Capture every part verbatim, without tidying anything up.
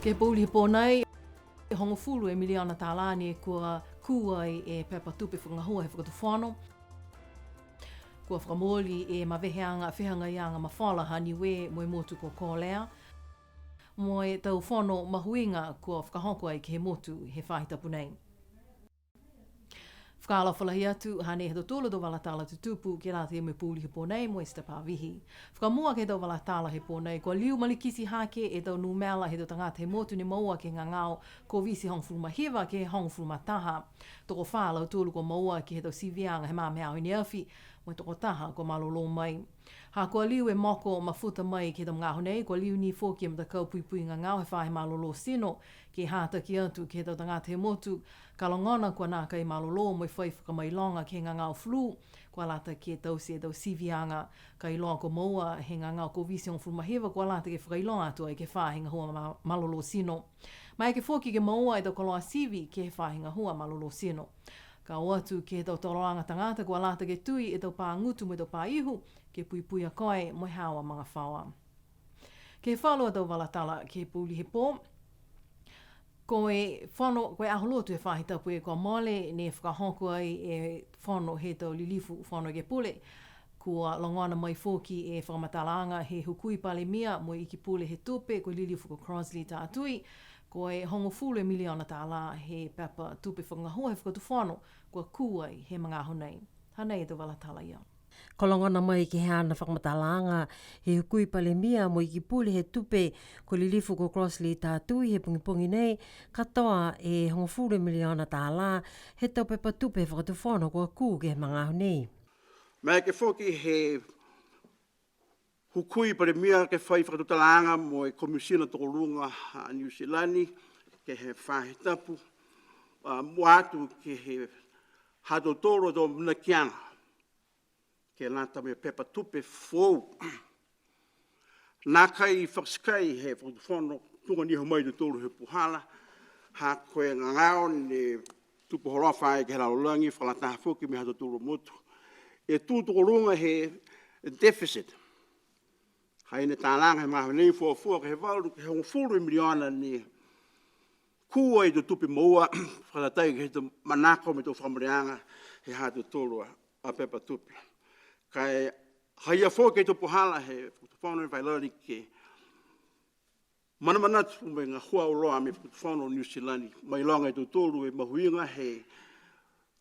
Ke he pouli he pō nei, e hogofulu e miliona tālā ne kua kū ai e pepa tupe fakagahua he fakatufono. Kua fakamooli e maveheaga fehagaiaga mafola ha Niue mo e motu ko Kolea. Mo e tau fono mahuiga kua fakahoko ai ke he motu he faahi tapu nei. Fakaalofa lahi atu, hanei e tau tolu tau vala tala tutupu ke lata mo e pouli he pō nei mo Esther Pavihi. Fakamua ke he tau vala tala he pō nei, kua liu malikiti hake e tau numela he tau tagata he motu ne moua ke he gagao Koviti hogofulu ma hiva ke he hogofulu ma taha. Tokofā a lautolu kua moua ke he tau siviaga he magaaho i ne afi, mo e tokotaha kua malolō mai. Ha kua liu e moko mafuta mai ke he tau magaaho nei, kua liu ni foki e matakau puipui gagao he faahi malolō tino, ke hataki atu ke he tau tagata he motu, ka logona kua nākai malolō mo e fai fakamailoga ke he gagao flu, kua lata ke taute e tau siviaga. Ka iloa kua moua he gagao Koviti hogofulu ma hiva, kua lata ke fakailoa atu ai ke he faahi gahua ma-, malolō tino. Maeke foki ke moua e tau koloa sivi ke he faahi gahua malolō tino. Ka o atu ke he tau toloaga tagata kua lata ke tui e tau pā gutu mo e tau pā ihu, ke puipui a koe mo e haau a magafaoa. Ke he falu a tau vala tala ke he pouli he pō. Ko e fono, ko e aho lotu he faahi tapu kua mole, ne fakahoko ai e fono he tau lilifu Fono Ekepule. Kua logona mai foki e fakamatalaaga he Hukui Palemia mo e Ikipule he Tupe, ko e lilifu ko Crossley Tatui, ko e hogofulu e miliona tālā he pepa tupe fakagahua he fakatufono kua kū ai he magaaho nei. Hanei e tau vala tala ia. Kua logona mai ke he haana fakamatalaaga he Hukui Palemia mo e Ikipule he Tupe, ko e lilifu ko Crossley Tatui he pogipogi nei, katoa e hogofulu e miliona tālā he tau pepa tupe he fakatufono kua kū ke he magaaho nei. Maeke foki he Hukui Palemia ke fai fakatutalaaga mo e Komisina Tokoluga a Niu Silani ke he faahi tapu, a, mua atu ke he ha tautolu a tau manakoaga ke lata mo e pepa tupe foou. Nākai fakasikai he fakatufono tuga ni e o mai a tautolu he puhala, ha ko e gagao ne tupu holofa ai ke he lalolagi, fakalataha foki mo e ha tautolu a motu. E tū tokoluga he deficit. Ha i ne talaga he magaaho nei fuafua ke he valu ke he hogofulu e miliona ne kū ai e tau tupe moua, fakatatai ke he tau manako mo e tau fakamoleaga he ha tautolu a, a pepa tupe. Ka e ha i ai foki e tau puhala he fakatufono ne fai lali ke manamanatu mo e gahua auloa mo e fakatufono Niu Silani, mailoga e tautolu e mahuiga he,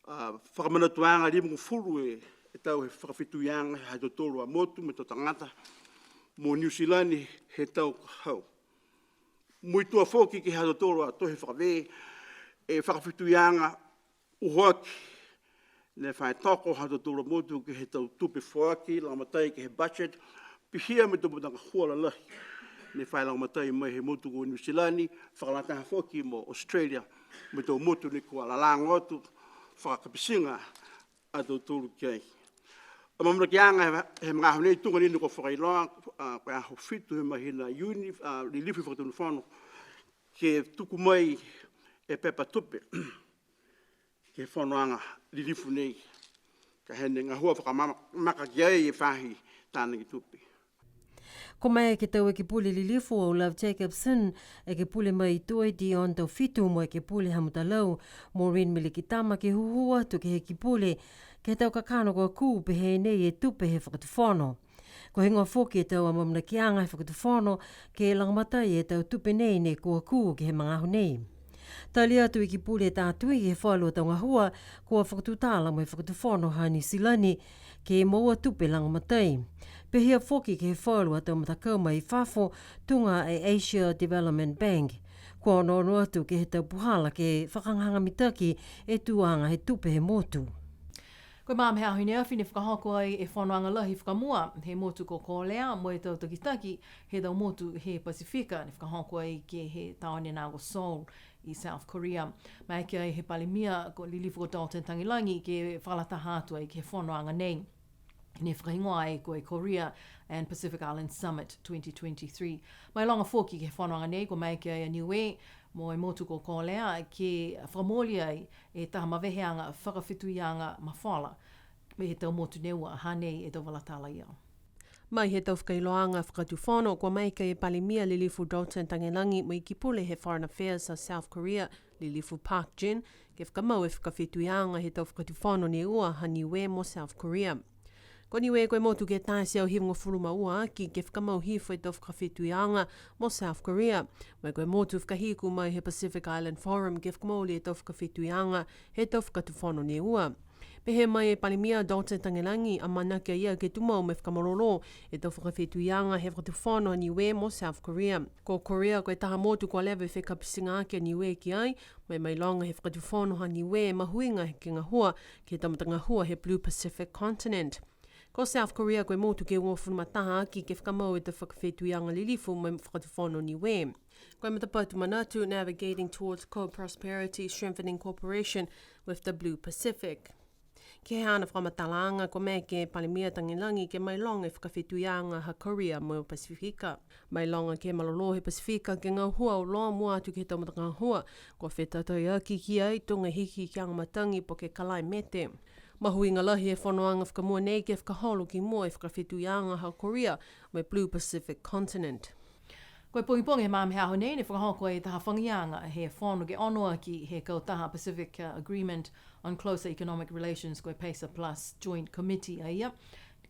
a, fakamanatuaga limagofulu e, e tau he fakafetuiaga he ha tautolu a motu mo e tau tagata mo Niu Silani he tau ka hau. Muitua foki ke he ha tautolu a tohi fakavē e fakafetuiaga uho aki ne fa e toko ha tautolu a motu ke he tau tupe foaki, lagomatai ke he budget, pihia mo e tau matagahua lalahi ne fa e lagomatai mai he motu ko Niu Silani, fakalataha foki mo Australia, mo e tau motu ne kua lalago atu, fakakapitiga a tautolu ki ai. Amaamanakiaga he, he magaaho nei tuga ni ne kua fakailoa, a, ko e aho fitu he mahina Iuni, a, lilifu e Fakatonu Fono, ke tuku mai e pepa tupe ke he fonoaga lilifu nei, ka he ne gahua fakamamaka ki ai e faahi tanaki tupe. Kua maeke e tau Ekepule Lilifu o Love Jacobsen, Ekepule mai Tuai Dion Taufitu mo e Ekepule ha Mutalau Maureen Milikitama ke hūhū atu ke he Ekepule ke he tau kakano kua kū pehē nei e tupe he fakatufono. Ko e heigoa foki e tau amaamanakiaga he fakatufono ke lagomatai e tau tupe nei ne kua kū ke he magaaho nei. Tali atu e Ekepule Tatui ke he falu a tau gahua kua fakatutala mo e fakatufono ha Niu Silani ke moua tupe lagomatai. Pihia foki ke he falu a tau matakau mai fafo tuga e Asia Development Bank. Kua onoono atu ke he tau puhala ke fakahagahaga mitaki e tuaga he tupe he motu. Ko e magaaho he aho i ne afi ne fakahoko ai e fonoaga lahi fakamua he motu ko Kolea mo e tau takitaki he tau motu he Pasifika ne fakahoko ai ke he taone nā ko Seoul i South Korea. Maeke ai he Palemia ko Lilifu ko Dalton Tagelagi ke fakalataha atu ai ke he fonoaga nei. Ne fakahigoa ai ko e Korea and Pacific Island Summit twenty twenty-three. Mailoga foki ke he fonoaga nei kua maeke ai a Niue mo e motu ko Kolea ke fakamooli ai e taha maveheaga fakafetuiaga mafola mo e tau motu ne ua, hanei e tau vala tala ia. Mai he tau fakailoaaga fakatufono, kua maeke e Palemia Lilifu Dalton Tagelagi mo e Ikipule he Foreign Affairs a South Korea, Lilifu Park Jin, ke fakamau e fakafetuiaga he tau fakatufono ne ua ha Niue mo South Korea. Ko Niue ko e motu ke taha e teau hivagofulu ma ua aki ke fakamau hifo e tau fakafetuiaga mo South Korea. Mo e ko e motu fakahiku mai he Pacific Island Forum ke fakamooli e tau fakafetuiaga he tau fakatufono ne ua. Pehē mai e Palemia Dalton Tagelagi, amanaki a ia ke tumau mo e fakamalolō e tau fakafetuiaga he fakatufono a Niue mo South Korea. Ko Korea ko e taha motu kua leva e fekapitiga aki a Niue ki ai, mo e mailoga he fakatufono ha Niue e mahuiga ke gahua ke he tau matagahua he Blue Pacific Continent. Ko South Korea ko e motu ke uafulu ma taha aki ke fakamau e tau fakafetuiaga lilifu mo e fakatufono Niue. Ko e matapatu manatu, Navigating Towards Co-Prosperity, Strengthening Cooperation with the Blue Pacific. Ke he haana fakamatalaaga, kua maeke e Palemia Tagelagi ke mailoga e fakafetuiaga ha Korea mo Pasifika. Mailoga ke he malolō he Pasifika ke gahua auloa mua atu ke he tau matagahua kua fetatai aki ki ai, tuga e hiki ke he aga matagi po ke kalaimete. Mahuiga lahi e fonoaga fakamua nei ke fakaholo ki mua e fakafetuiaga ha Korea mo e Blue Pacific Continent. Ko e pogipogi he magaaho nei ne fakahoko e taha fagiaga he fono ke ono aki he kautaha Pacific, uh, Agreement on Closer Economic Relations, ko e PACER Plus Joint Committee a ia.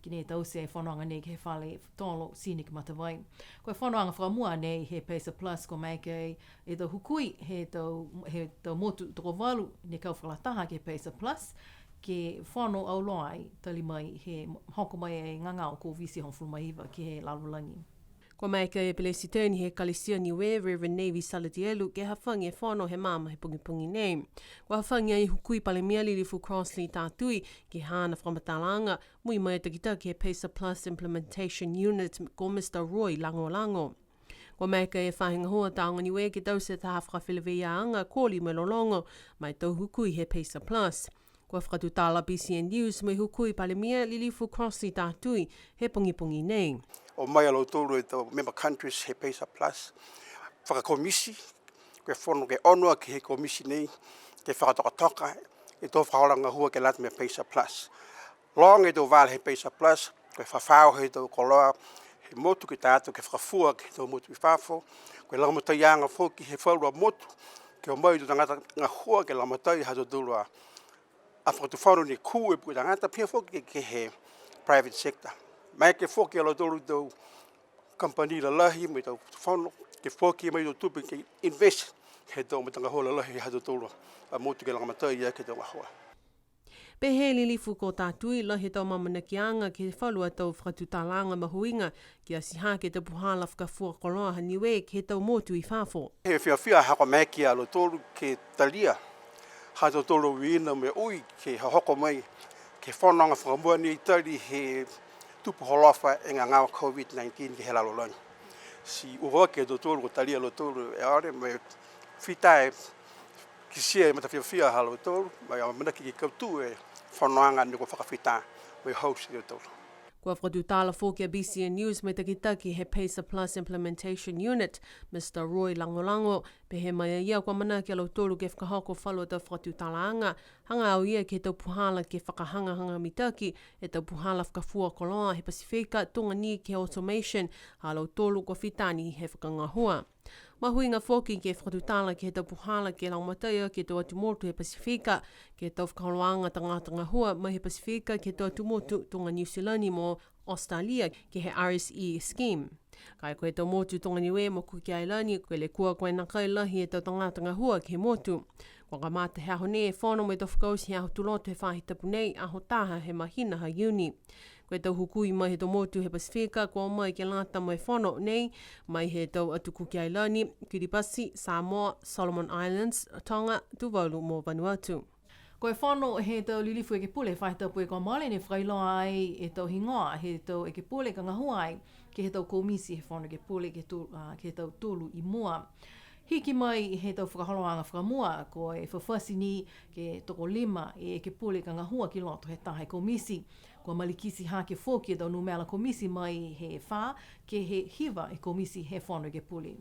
Ki ne taute e fonoaga nei ke he fale tolo Scenic Matavai. Ko e fonoaga fakamua nei he PACER Plus, kua maeke e tau hukui he tau, he tau motu tokovalu ne kau fakalataha ke he PACER Plus, ke fono auloa ai, tali mai he hoko mai e gagao Koviti hogofulu ma hiva ke he lalolagi. Kua maeke e Pelesiteni he Ekalesia Niue, Reverend Navy Salatielu, ke hafagi e fono he magaaho he pogipogi nei. Kua hafagi ai e Hukui Palemia Lilifu Crossley Tatui ke he haana fakamatalaaga, mui mai e takitaki he PACER Plus Implementation Unit ko Mister Roy Lagolago. Kua maeke e Faahi Gahua Tāoga Niue ke taute taha fakafeleveiaaga koli mo e lologo ma e tau hukui he PACER Plus. Kua fakatutala BCN News mo e Hukui Palemia Lilifu Crossley Tatui he pogipogi nei. O mai a lautolu e tau member countries he PACER Plus, fakakomisi, ko e fono ke ono aki he komisi nei, ke fakatokatoka e tau fakaholoaga gahua ke lata mo e PACER Plus. Loga e tau vala he PACER Plus, ko e fafao he tau koloa he motu ke ta atu ke fakafua ke he tau motu i fafo, ko e lagomataiaga foki he falu a motu, ke o mai e tau tagata gahua ke lagomatai ha tautolu a a fakatufono ne kū e puke tagata, pihia foki ke, ke he private sector. Maeke foki a lautolu tau kamupani lalahi mo e tau fakatufono, ke foaki mai tau tupe ke invest he tau matagahua lalahi ha tautolu a motu ke lagomatai aki e tau gahua. Pehē e Lilifu ko Tatui, lahi e tau amaamanakiaga ke he falu a tau fakatutalaaga mahuiga, ke ati hake e tau puhala fakafua koloa ha Niue ke he tau motu i fafo. He fiafia ha kua maeke a lautolu ke talia ha tautolu a uiina mo e ui ke hohoko mai ke he fonoaga fakamua nei tali he tupu holofa e gagao COVID nineteen ke he lalolagi. Ti ua eke a tautolu kua talia e lautolu e ole mo e fita e kitia e matafiafia ha lautolu, mo e amanaki ke kautū e fonoaga ne kua fakafita mo e host e tautolu. Kua fakatutala foki a BCN News mo e takitaki he PACER Plus Implementation Unit, Mister Roy Lagolago, pehē mai a ia kua manako a lautolu ke fakahoko falu a tau fakatutalaaga, hagaao ia ke he tau puhala ke fakahagahaga mitaki e tau puhala fakafua koloa he Pasifika, tuga ni ke he automation ha lautolu kua fita ni he fakagahua. Mahuiga foki ke fakatutala ke he tau puhala ke lagomatai aki e tau atu motu he Pasifika, ke he tau fakaholoaga tagata gahua mai he Pasifika ke he tau atu motu tuga Niu Silani mo Australia ke he R S E scheme. Ka e ko e tau motu tuga Niue mo Kuki Ailani, ko e lekua ko e nākai lahi e tau tagata gahua ke he motu. Kua kamata he aho nei e fono mo e tau fakaoti he aho Tuloto he faahi tapu nei, aho taha he mahina ha Iuni. Ko e tau hukui mai he tau motu he Pasifika, kua o mai ke lata mo e fono nei, mai he tau atu Kuki Ailani, Kiribati, Samoa, Solomon Islands, Tonga, Tuvalu mo Vanuatu. Ko e fono he tau lilifu ekepule he faahi tapu kua mole ne fakailoa ai e tau higoa he tau ekepule ka gahua ai ke he tau komiti he fono ekepule ke he tau, a, ke he tau tolu i mua. Hiki mai he tau fakaholoaga fakamua, ko e fafati ni ke tokolima e ekepule ka gahua ki loto he taha e komiti. Kua malikiti hake foki e tau numela komiti mai he fā ke he hiva e komiti he fono ekepule.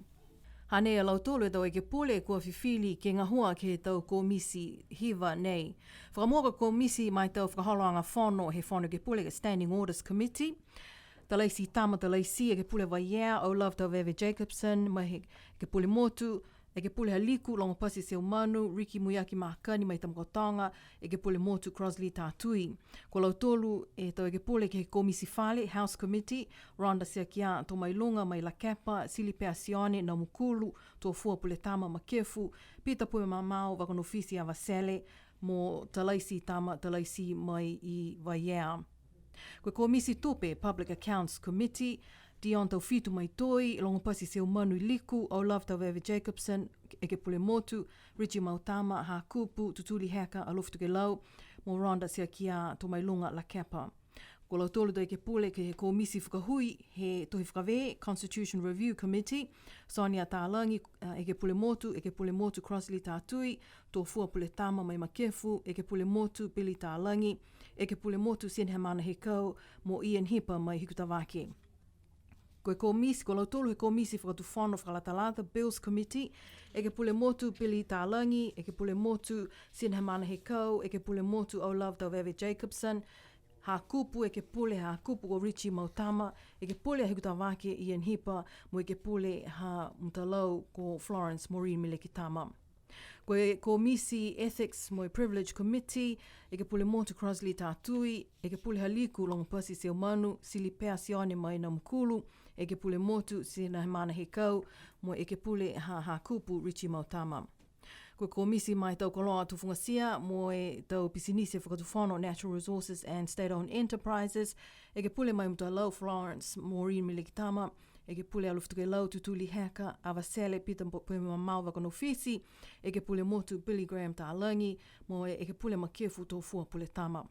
Hanei a lautolu e tau ekepule kua fifili ke gahua ke he tau komiti hiva nei. Fakamua ko e komiti ma e tau fakaholoaga fono he fono ekepule, ko e Standing Orders Committee. Talaititama Talaiti, Ekepule Vaiea, O'Love Tauveve Jacobsen, mai he Ekepule Motu, Ekepule ha Liku, Logopati Seumanu, Ricky Muiaki Makani, mai Tamakautoga, Ekepule Motu Crossley Tatui. Ko lautolu e tau ekepule ke he Komiti Fale, House Committee, Rhonda Tiakia Tomailuga, mai Lakepa, Silipea Sione Namukulu, Tofua Puletama Makefu, Peter Puemamao Vakanofiti Avatele, mo Talaititama Talaiti mai i Vaiea. Ko e Komiti Tupe, Public Accounts Committee, Dion Taufitu mai Toi, Logopati Seumanu i Liku, O'Love Tauveve Jacobsen, Ekepule Motu, Richie Mautama, Hakupu, Tutuli Heka, Alofi Tokelau, mo Rhonda Tiakia Tomailuga Lakepa. Ko lautolu tau ekepule ke he Komiti Fakahui he Tohi Fakavē, Constitution Review Committee, Sonia Talagi, uh, Ekepule Motu, Ekepule Motu Crossley Tatui, Tofua Puletama mai Makefu, Ekepule Motu Billy Talagi, Ekepule Motu Sinahemana Hekau, mo Ian Hipa mai Hikutavake. Ko e Komiti, ko lautolu he Komiti Fakatufono Fakalatalata, Bills Committee, Ekepule Motu Billy Talagi, Ekepule Motu Sinahemana Hekau, Ekepule Motu O'Love Tauveve Jacobsen, Hakupu, Ekepule Hakupu ko Richie Mautama, Ekepule Hikutavake Ian Hipa, mo Ekepule ha Mutalau ko Florence Maureen Melekitama. Ko e Komiti Ethics mo e Privilege Committee, Ekepule Motu Crossley Tatui, Ekepule ha Liku Logopati Seumanu, Silipea Sione mai Namukulu, Ekepule Motu Sinahemana Hekau, mo Ekepule ha Hakupu Richie Mautama. Ko e Komiti ma e tau Koloa Tufugatia mo e tau Pisinisi Fakatufono, Natural Resources and State-Owned Enterprises, Ekepule mai Mutalau Florence Maureen Melekitama, Ekepule Alofi Tokelau Tutuli Heka Avatele Peter Puemamao Vakanofiti, Ekepule Motu Billy Graham Talagi, mo e Ekepule Makefu Tofua Puletama.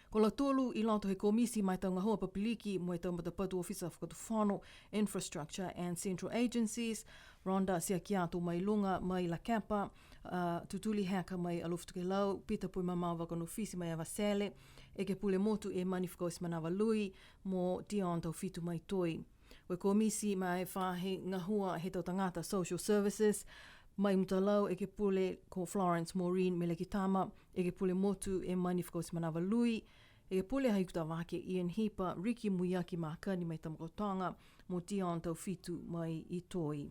Ko lautolu i loto he Komiti ma e tau Gahua Papiliki mo e tau Matapatu Ofisa Fakatufono, Infrastructure and Central Agencies, Rhonda Tiakia Tomailuga mai Lakepa, uh, Tutuli Heka mai Alofi Tokelau, Peter Puemamao Vakanofiti mai Avatele, Ekepule Motu Emani Fakaotimanava Lui, mo Dion Taufitu mai Toi. Ko e Komiti ma e Faahi Gahua he tau Tagata, Social Services, mai Mutalau, Ekepule ko Florence Maureen Melekitama, Ekepule Motu Emani Fakaotimanava Lui, Ekepule ha Hikutavake Ian Hipa, Ricky Muiaki Makani mai Tamakautoga, mo Dion Taufitu mai i Toi.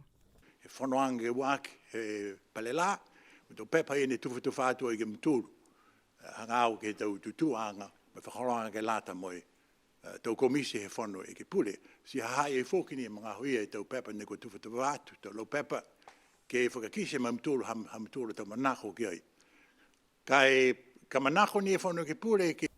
He fonoaga ke ua aki, he pale lā, mo e tau pepa ia ne tufatufa atu ai ke mutolu. Hagaao ke he tau tutūaga, mo e fakaholoaga ke lata mo e, eh, tau komiti he Fono Ekepule. Ti ha ha i ai foki ni e magaaho ia e tau pepa ne kua tufatufa atu, tau lau pepa, ke fakakite ma mutolu ha, ha mutolu tau manako ki ai. Ka e, ka manako ni e Fono Ekepule ke.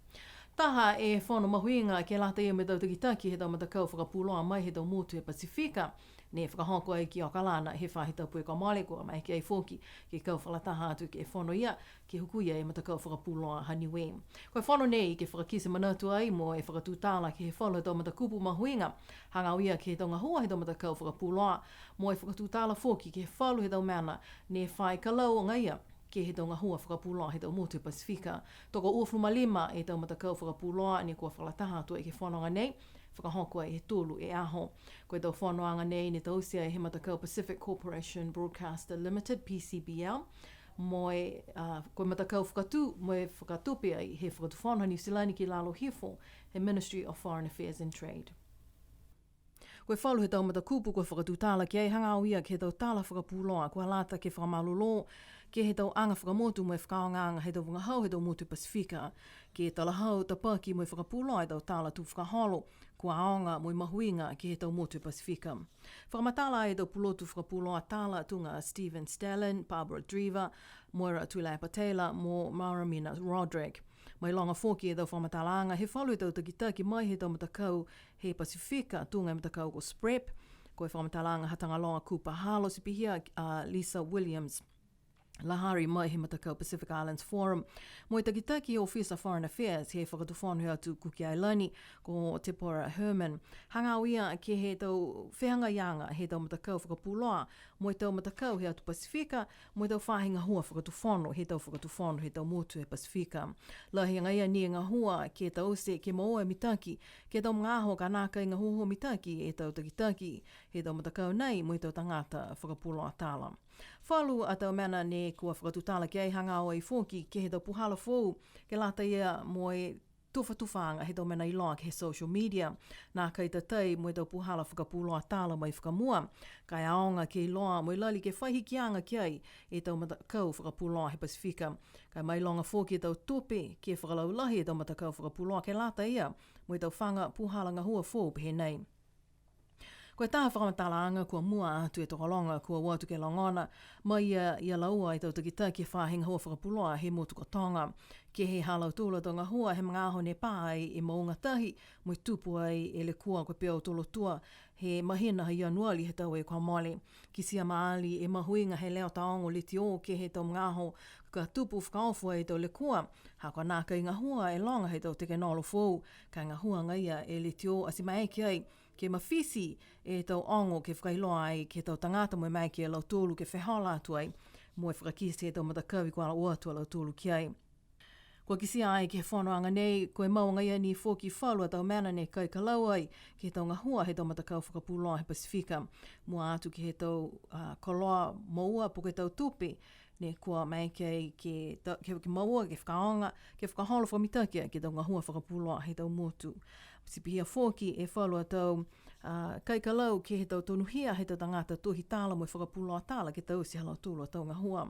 Taha e fono mahuiga ke lata ia mo e tau takitaki he tau matakau fakapuloa mai he tau motu he Pasifika, ne fakahoko ai ki Okalana he faahi tapu kua mole, kua maeke ai foki ke kau fakalataha atu ke he fono ia, ke hukui ai e matakau fakapuloa ha Niue. Ko e fono nei ke fakakite manatu ai mo e fakatutala ke he falu he tau matakupu mahuiga, hagaao ia ke he tau gahua he tau matakau fakapuloa, mo e fakatutala foki ke he falu he tau mena ne fai ka lau agaia ke he tau gahua fakapuloa he tau motu he Pasifika. Tokouafulu ma lima e tau matakau fakapuloa ne kua fakalataha atu ai ke he fonoaga nei, fakahoko ai he tolu e aho. Ko e tau fonoaga nei ne taute ai he matakau Pacific Corporation Broadcaster Limited, P C B L, mo e, a, ko e matakau fakatū, mo e fakatupe ai he Fakatufono ha Niu Silani ki lalo hifo, he Ministry of Foreign Affairs and Trade. Ko e falu he tau matakupu kua fakatutala ki ai hagaao ia ke he tau tala fakapuloa kua lata ke fakamalolō ke he tau aga fakamotu mo e fakaaogaaga he tau vagahau he tau motu Pasifika, ke talahau, tapaki mo e fakapuloa e tau tala tū fakaholo kua aoga mo e mahuiga ke he tau motu Pasifika. Fakamatala e tau pulotu fakapuloa tala tuga a Stephen Stalin, Barbara Dreaver, Moira Tuilaepa Taylor mo Maramina Roderick. Mailoga foki e tau fakamatalaaga he falu he tau takitaki mai he tau matakau he Pasifika, tuga e matakau ko SPREP, ko e fakamatalaaga ha Tagaloa Cooper Halo, ti pihia a Lisa Williams Lahari mai he matakau Pacific Islands Forum, mo e takitaki ofisa Foreign Affairs he Fakatufono he Atu Kuki Ailani, ko Deborah Herman. Hagaao ia ke he tau fehagaiaga he tau matakau fakapuloa mo e tau matakau he atu Pasifika, mo e tau faahi gahua fakatufono he tau fakatufono he tau motu he Pasifika. Lahi agaia ni e gahua ke taute ke moua e mitaki ke he tau magaaho ka nākai gahua mitaki e tau takitaki he tau matakau nei mo e tau tagata fakapuloa tala. Falu a tau mena ne kua fakatutala ki ai hagaao ai foki ke he tau puhala foou ke lata ia mo e tufatufaaga he tau mena iloa ke he social media. Nākai tatai mo e tau puhala fakapuloa tala mai fakamua. Ka e aoga ke iloa mo e lali ke fai hikiaga ki ai e tau matakau fakapuloa he Pasifika. Ka e mailoga foki e tau tupe ke fakalaulahi e tau matakau fakapuloa ke lata ia mo e tau faga puhala gahua foou pehē nei. Ko e taha fakamatalaaga kua mua atu e tokologa kua o atu ke logona mai ia, ia laua e tau takitaki he faahi gahua fakapuloa he motu ko Toga. Ke he ha lautolu a tau gahua he magaaho ne pā ai e mouga tahi mo e tupu ai e lekua ko e peau tolotua he mahina ha Ianuali he tau e kua mole. Kitia maali e mahuiga he leo taogo letiō ke he tau magaaho ka tupu fakaofo ai e tau lekua. Ha kua nākai gahua e loga he tau tekenolo foou, ka e gahua agaia e letiō ati maeke ai ke mafiti e tau ogo ke fakailoa ai ke he tau tagata mo e maeke a lautolu ke fehola atu ai mo e fakakite e tau matakavi kua o atu a lautolu ki ai. Kua kitia ai ke he fonoaga nei, ko e mau agaia ni foki falu a tau mena ne kai kalau ai ke he tau gahua he tau matakau fakapuloa he Pasifika. Mua atu ke he tau, a, koloa moua po ke tau tupe, ne kua maeke ai ke, ta-, ke, ke moua, ke fakaaoga, ke fakaholo fakamitaki ke he tau gahua fakapuloa he tau motu. Ti pihia foki e falu a tau, a, kai kalau ke he tau tonuhia he tau tagata tohi tala mo e fakapuloa tala ke taute ha lautolu a tau gahua.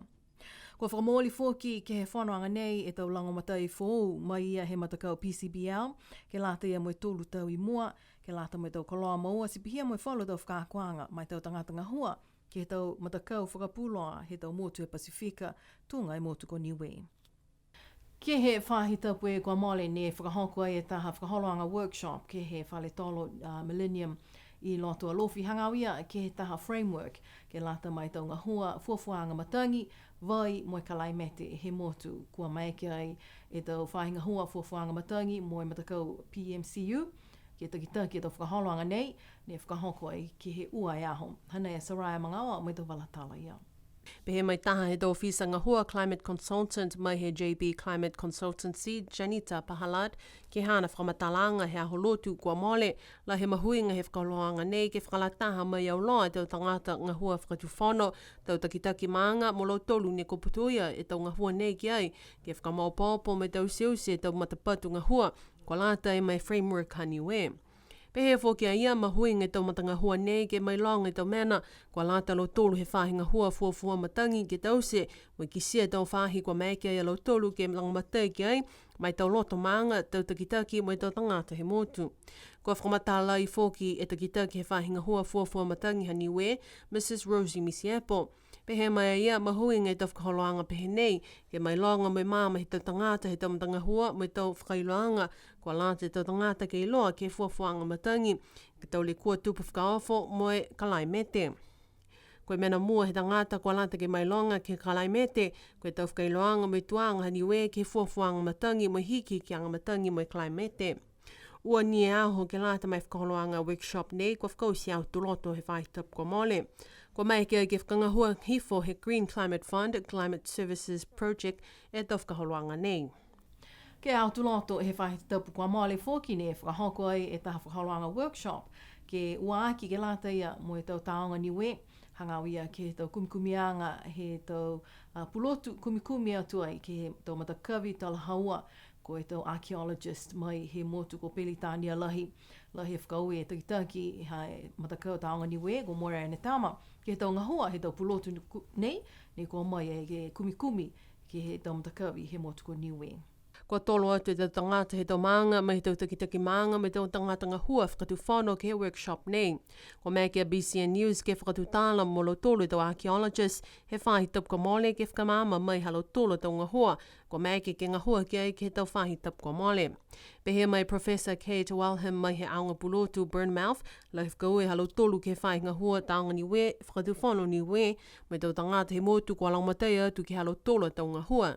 Kua fakamooli foki ke he fonoaga nei e tau lagomatai foou mai ia he matakau P C B L, ke lata ia mo e tolu tau i mua, ke lata mo e tau koloa moua, ti pihia mo e falu tau fakaakoaga ma e tau tagata gahua ke he tau matakau fakapuloa he tau motu he Pasifika, tuga e motu ko Niue. Ke he faahi tapu e kua mole ne fakahoko ai e taha fakaholoaga workshop ke he fale tolo, a, Millennium i loto Alofi, hagaao ia ke he taha framework ke lata mo e tau gahua fuafuaaga matagi, vai mo e kalaimete he motu. Kua maeke ai e tau faahi gahua fuafuaaga matagi mo e matakau P M C U ke takitaki e tau fakaholoaga nei, ne fakahoko ai ke he ua e aho. Hanei a Soraya Magaoa mo e tau vala tala ia. Pehē mai taha he tau ofisa gahua climate consultant mai he J B Climate Consultancy, Janita Pahalad, ke he haana fakamatalaaga he aho Lotu kua mole, lahi e mahuiga he fakaholoaga nei ke fakalataha mai auloa e tau tagata gahua fakatufono, tau takitaki maaga mo lautolu ne kua putoia e tau gahua nei ki ai, ke fakamaopoopo mo e tauteute e tau matapatu gahua kua lata mo e framework ha Niue. Pehē foki a ia, mahuiga e tau matagahua nei ke mailoga e tau mena kua lata a lautolu he faahi gahua fuafua matagi ke taute, mo e kitia e tau faahi kua maeke ai a lautolu ke lagomatai ki ai, ma e tau loto maaga, tau takitaki mo e tau tagata he motu. Kua fakamatala ai foki e takitaki he faahi gahua fuafua matagi ha Niue, Mrs Rosie Mitiepo. Pehē mai a ia, mahuiga e tau fakaholoaga pehē nei, ke mailoga mo e maama he tau tagata he tau matagahua mo e tau fakailoaga kua lata e tau tagata ke iloa ke he fuafuaaga matagi, ke he tau lekua tupu fakaofo mo e kalaimete. Ko e mena mua he tagata kua lata ke mailoga ke he kalaimete, ko e tau fakailoaga mo e tuaga ha Niue ke he fuafuaaga matagi mo e hikihikiaga matagi mo e kalaimete. Ua ni e aho ke lata mo e fakaholoaga workshop nei kua fakaoti Aho Tuloto he faahi tapu kua mole. Kua maeke ke fakagahua hifo he Green Climate Fund Climate Services Project e tau fakaholoaga nei. Ke he Aho Tuloto he faahi tapu kua mole foki ne fakahoko ai e taha fakaholoaga workshop ke ua aki ke lata ia mo e tau tāoga Niue, hagaao ia ke he tau kumikumiaga he tau, a, pulotu kumikumi atu ai ke he tau matakavi talahaua, ko e tau archaeologist mai he motu ko Peritania Lahi. Lahi e fakaaue e takitaki he matakau tāoga Niue ko Moira Enetama, ke he tau gahua he tau pulotu ku-, nei, ne kua o mai ai ke kumikumi ke he tau matakavi he motu ko Niue. Kua tolo atu e tau tagata he tau maaga, mo e tau takitaki maaga, mo e tau tagata gahua fakatufono ke he workshop nei. Kua maeke a B C N News ke fakatutala mo lautolu e tau archaeologist he faahi tapu kua mole ke fakamaama mai ha lautolu a tau gahua kua maeke ke gahua ki ai ke he tau faahi tapu kua mole. Pehē mai Professor Kate Walham mai he aoga pulotu Bournemouth, lahi e fakaaue ha lautolu ke he faahi gahua tāoga Niue, fakatufono Niue, mo e tau tagata he motu kua lagomatai atu ke he ha lautolu a tau gahua.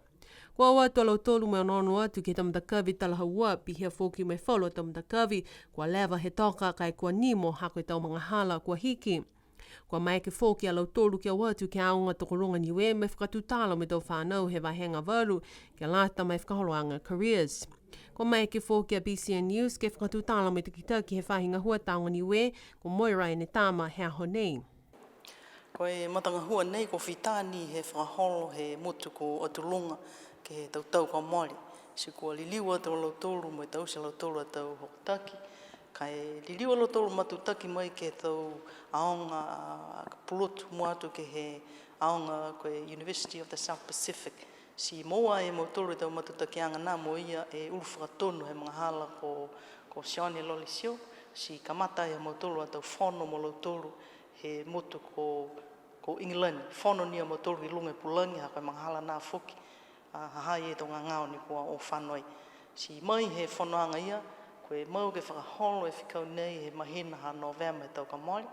Kua o atu a lautolu mo e onoono atu ke he tau matakavi talahaua, pihia foki mo e falu a tau matakavi kua leva he toka ka e kua nimo ha ko e tau magahala kua hiki. Kua maeke foki a lautolu ke o atu ke he aoga tokoluga Niue mo e fakatutala mo e tau fanau he vahega valu, ke lata mo e fakaholoaga careers. Kua maeke foki a B C N News ke fakatutala mo e takitaki he faahi gahua tāoga Niue, ko Moira Enetama he aho nei. Ko e matagahua nei kua fita ni he fakaholo he motu ko Otuluga ke he tau tau kua mole. Ti kua liliu atu a lautolu mo e taute a lautolu a tau hokotaki, ka e liliu a lautolu matutaki mai ke he tau aoga, a, pulotu mua atu ke he aoga ko e University of the South Pacific. Ti moua e mautolu e tau matutakiaga na mo ia e ulu fakatonu he magahala ko, ko Sione Lolesio, ti kamata e mautolu a tau fono mo lautolu he motu ko, ko England. Fono ni a mautolu i luga e pulagi, ha ko e magahala na foki, a, ha ha i ai e tau gagao ne kua o fano ai. Ti mai he fonoaga ia, ko e mau ke fakaholo e fekau nei he mahina ha Novema he tau ka mole,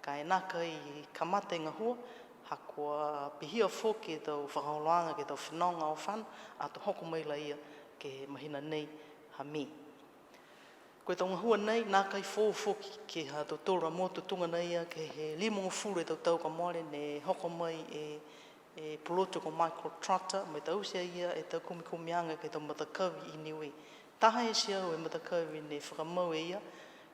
ka e nākai kamata e gahua, ha kua pihia foki e tau fakaholoaga ke he tau fenoga o fano, ato hoko mai la ia ke he mahina nei ha Me. Ko e tau gahua nei, nākai foou foki ke he ha tautolu a motu tuga nei a ke he limagofulu e tau tau ka mole ne hoko mai e, e pulotu ko Michael Trotter, mo e taute e ia e tau kumikumiaga ke he tau matakavi i Niue. Taha e teau e matakavi ne fakamau e ia,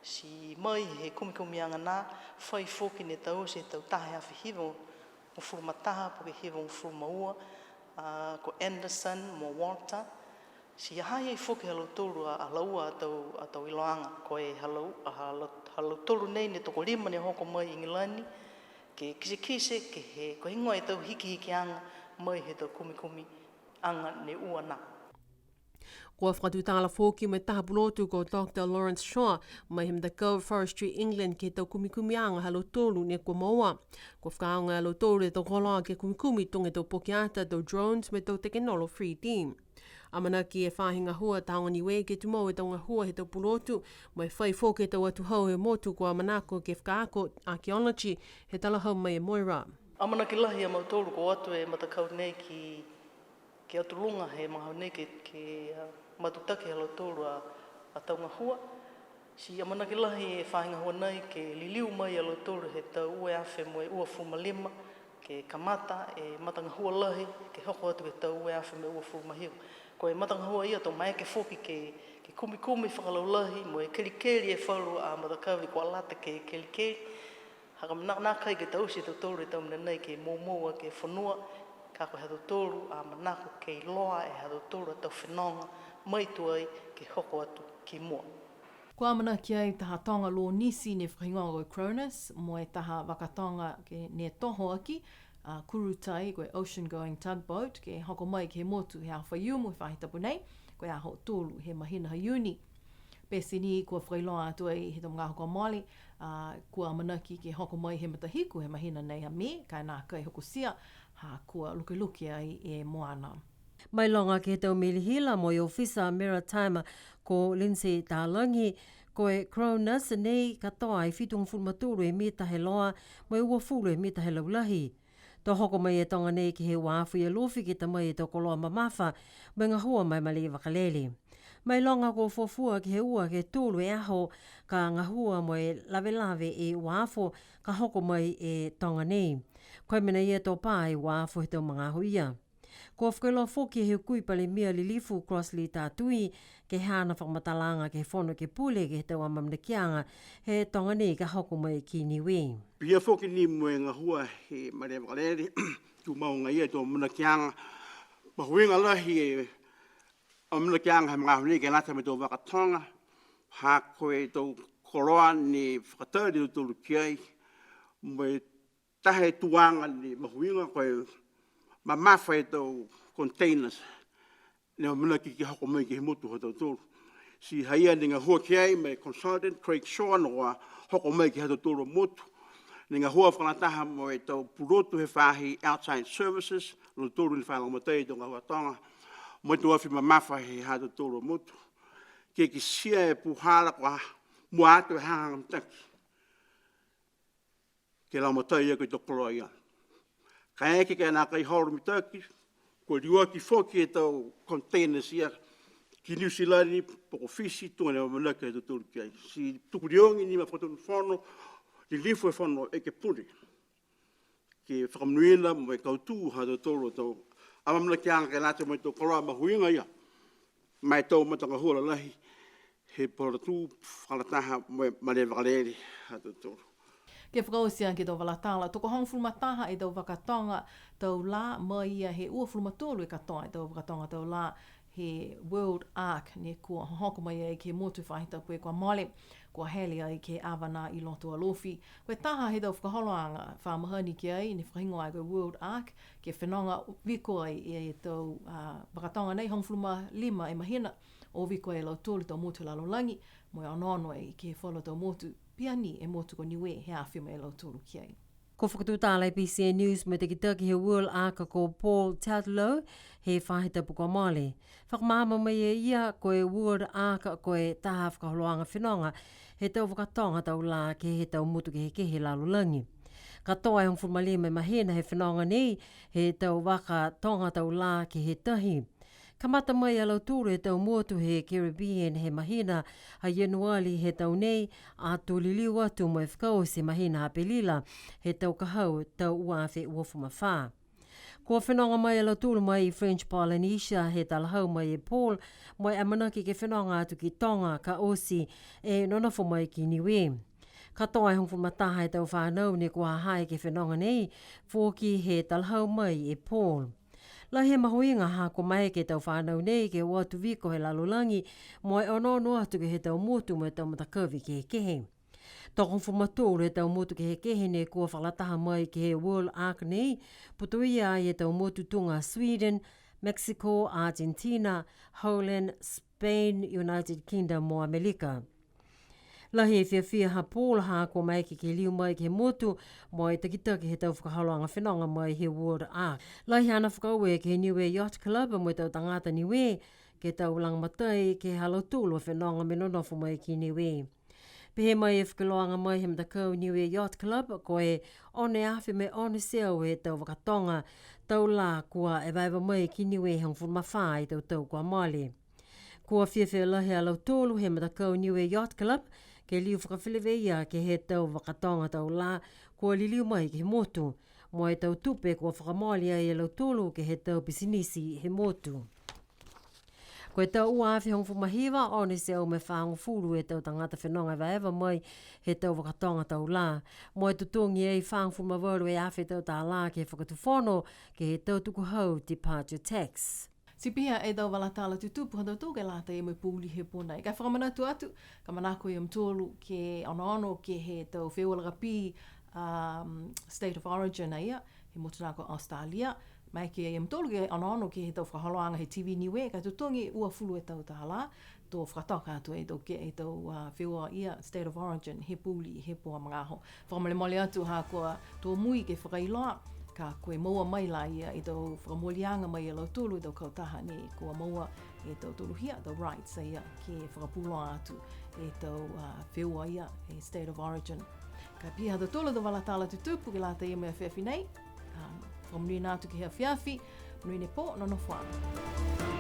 ti mai he kumikumiaga na, fai foki ne taute e tau taha e afe hivagofulu ma taha po ke hivagofulu ma ua, a, ko Anderson mo Walter, ti ha ha i ai foki ha lautolu a, a laua a tau, a tau iloaga, ko e ha lau-, a ha lau-, ha lautolu nei ne tokolima ne hoko mai i Igilani, ke kitekite ke he, ko e heigoa e tau hikihikiaga mai he tau kumikumiaga ne ua na. Kua fakatutala foki mo e taha pulotu ko Doctor Lawrence Shaw, mai he matakau Forestry England ke he tau kumikumiaga ha lautolu ne kua moua. Kua fakaaoga e lautolu e tau koloa ke kumikumi tuga e tau pokiata, tau drones, mo e tau tekenolosi three D. Amanaki e Faahi Gahua Tāoga Niue ke tumau e tau gahua he tau pulotu, mo e fai foki e tau atuhau he motu kua manako ke fakaako archaeology he talahau mai e Moira. Amanaki lahi a mautolu kua o atu e matakau nei ki, ki Atu Luga he magaaho nei ke, ke, a, matutaki ha lautolu a, a tau gahua. Ti amanaki lahi e faahi gahua nei ke liliu mai a lautolu he tau ua e afe mo e uafulu ma lima, ke kamata e matagahua lahi, ke hoko atu ke he tau ua e afe mo e uafulu ma hiva. Ko e matagahua ia to maeke foki ke, ke kumikumi fakalaulahi, mo e kelikeli e falu a matakavi kua lata ke kelikeli. Ha ka manako nākai ke taute e tautolu e tau mena nei ke moumou aki e fonua, ka ko e ha tautolu a manako ke iloa e ha tautolu a tau fenoga mai tuai ke hoko atu ki mua. Kua amanaki ai taha toga lōnisi ne fakahigoa ko e Cronus, mo e taha vaka toga ke ne toho aki, a, Kurutai, ko e ocean going tugboat, ke hoko mai ke he motu he aho Faiumu he faahi tapu nei, ko e aho tolu he mahina ha Iuni. Pete ni kua fakailoa atu ai he tau magaaho kua mole, a, kua amanaki ke hoko mai he matahiku he mahina nei ha Me, ka e nākai hokotia, ha kua lukeluke ai e moana. Mailoga ke he tau meli hila mo e ofisa Maritime ko Lindsay Talagi, ko e Cronus nei katoa e fitugofulu ma tolu e mita he loa, mo e uafulu e mita he laulahi. To hoko mai e toga nei ke he uafo i Alofi ke ta mai e tau koloa mamafa, mo e gahua ma e malē vakalele. Mailoga kua fuafua ke he ua ke he tolu e aho, ka gahua mo e lavelave e uafo, ka hoko mai e toga nei. Ko e mena ia to pā e uafo he tau magaaho ia. Kua fakailoa foki he Hukui Palemia Lilifu Crossley Tatui, ke he haana fakamatalaaga ke he Fono Ekepule ke he tau amaamanakiaga he toga nei ka hoko mai ki Niue. Pihia foki ni mo e gahua he malē vakalele, tumau agaia e tau amaamanakiaga mahuiga lahi e amaamanakiaga he magaaho nei ke lata mo e tau vaka toga, ha ko e tau koloa ne fakatali a tautolu ki ai, mo e taha e tuaga ne mahuiga ko e mamafa e tau containers ne amanaki ke hoko mai ke he motu ha tautolu. Ti ha ia ne gahua ki ai mo e consultant Craig Shaw ne kua hoko mai ke he ha tautolu a motu. Ne gahua fakalataha mo e tau pulotu he faahi outside services, lautolu ne fa lagomatai e tau gahua toga, mo e tau afi mamafa he ha tautolu a motu. Ke kitia e puhala kua mua atu e hagahaga mitaki ke lagomatai aki e tau koloa ia. Kaeke ke nākai holo mitaki, kua liuaki foki e tau containers ia ki Niu Silani, po ko Fisi, tuga ne amanaki a tautolu ki ai. Ti tuku liogi ni ma Fakatonu Fono, Lilifu he Fono Ekepule, ke fakamonuina mo e kautū ha tautolu a tau amaamanakiaga ke lata mo e tau koloa mahuiga ia ma e tau matagahua lalahi he puhala tū fakalataha mo e malē vakalele ha tautolu. Ke fakaoti aki e tau vala tala, tokohogofulu ma taha e tau vaka toga tau lā, mai ia he uafulu ma tolu e katoa e tau vaka toga tau lā, he World Ark ne kua hohoko mai ai ke he motu he faahi tapu kua mole, kua hele ai ke he ava nā i loto Alofi. Ko e taha he tau fakaholoaga fa mahani ki ai, ne fakahigoa ai ko e World Ark, ke fenoga viko ai e tau, a, vakatoga nei hogofulu ma lima e mahina, o viko ai a lautolu tau motu he lalolagi, mo e onoono ai ke he falu tau motu, pihia ni e motu ko Niue he afe mai a lautolu ki ai. Kua fakatutala e B C N News mo e takitaki he World Ark ko Paul Tatlow he faahi tapu kua mole. Fakamaama mai e ia ko e World Ark ko e taha fakaholoaga fenoga he tau vakatoga tau lā ke he tau motu kehekehe he lalolagi. Katoa e hogofulu ma lima e mahina he fenoga nei he tau vakatoga tau lā ke he tahi. Kamata mai a lautolu he tau motu he Caribbean he mahina ha Ianuali he tau nei, ato liliu atu mo e fakaoti he mahina ha Apelila he tau ka hau tau ua afe uafulu ma fā. Kua fenoga mai a lautolu mai i French Polynesia he talahau mai e Paul, mo e amanaki ke fenoga atu ki Toga ka oti e nonofo mai ki Niue. Katoa e hogofulu ma taha e tau fanau ne kua ha ha i ke he fenoga nei, foki he talahau mai e Paul. Lahi e mahuiga ha kua maeke e tau fanau nei ke o atu viko he lalolagi, mo e onoono atu ke he tau motu mo e tau matakavi kehekehe. Tokofulu ma tolu e tau motu kehekehe ne kua fakalataha mai ke he World Ark nei, putoia ai e tau motu tuga Sweden, Mexico, Argentina, Holland, Spain, United Kingdom mo Amelika. Lahi e fiafia ha Paul ha kua maeke ke liu mai ke he motu mo e takitaki he tau fakaholoaga fenoga mai he World Ark. Lahi haana fakaaue ke he Niue Yacht Club mo e tau tagata Niue, ke he tau lagomatai ke he ha lautolu a fenoga mo e nonofo mai ki Niue. Pehē mai e fakailoaga mai he matakau Niue Yacht Club, ko e ono e afe mo e ono e teau e tau vakatoga tau lā kua evaeva mai ki Niue he hogofulu ma fā e tau tau kua mole. Kua fiafia lahi a lautolu he matakau Niue Yacht Club, ke liu fakafeleveia ke he tau vakatoga tau lā kua liliu mai ke he motu, mo e tau tupe kua fakamole ai e lautolu ke he tau pisinisi he motu. Ko e tau ua afe hogofulu ma hiva, ono e teau mo e fāgofulu e tau tagata fenoga evaeva mai he tau vakatoga tau lā. Mo e totogi ai fāgofulu ma valu e afe tau tālā ke he fakatufono, ke he tau tukuhau departure tax. Ti pihia e tau vala tala tutupu ha tautolu ke lata mo e pouli he pō nei. Ka e fakamanatu atu, ka manako ia mutolu ke onoono ke he tau feua lakapī, um, State of Origin a ia, he motu nā ko Australia. Maeke ia mutolu ke onoono ke he tau fakaholoaga he T V Niue, ka e totogi uafulu e tau tālā, to fakatoka atu e tau ke, e tau, uh, feua ia State of Origin he pouli he pō magaaho. Fakamolemole atu ha kua tō mui ke fakailoa, ka ko e moua mai lā ia e tau fakamooliaga mai ia lautolu e tau kautaha nei, kua moua e tau toluhia, tau rights a ia ke fakapuloa atu e tau, uh, feua ia e State of Origin. Ka e pihia ha tautolu a tau vala tala tutupu ke lata ia mo e afiafi nei. Um, fakamonuina atu ke he afiafi, monuina e pō, nonofo ā.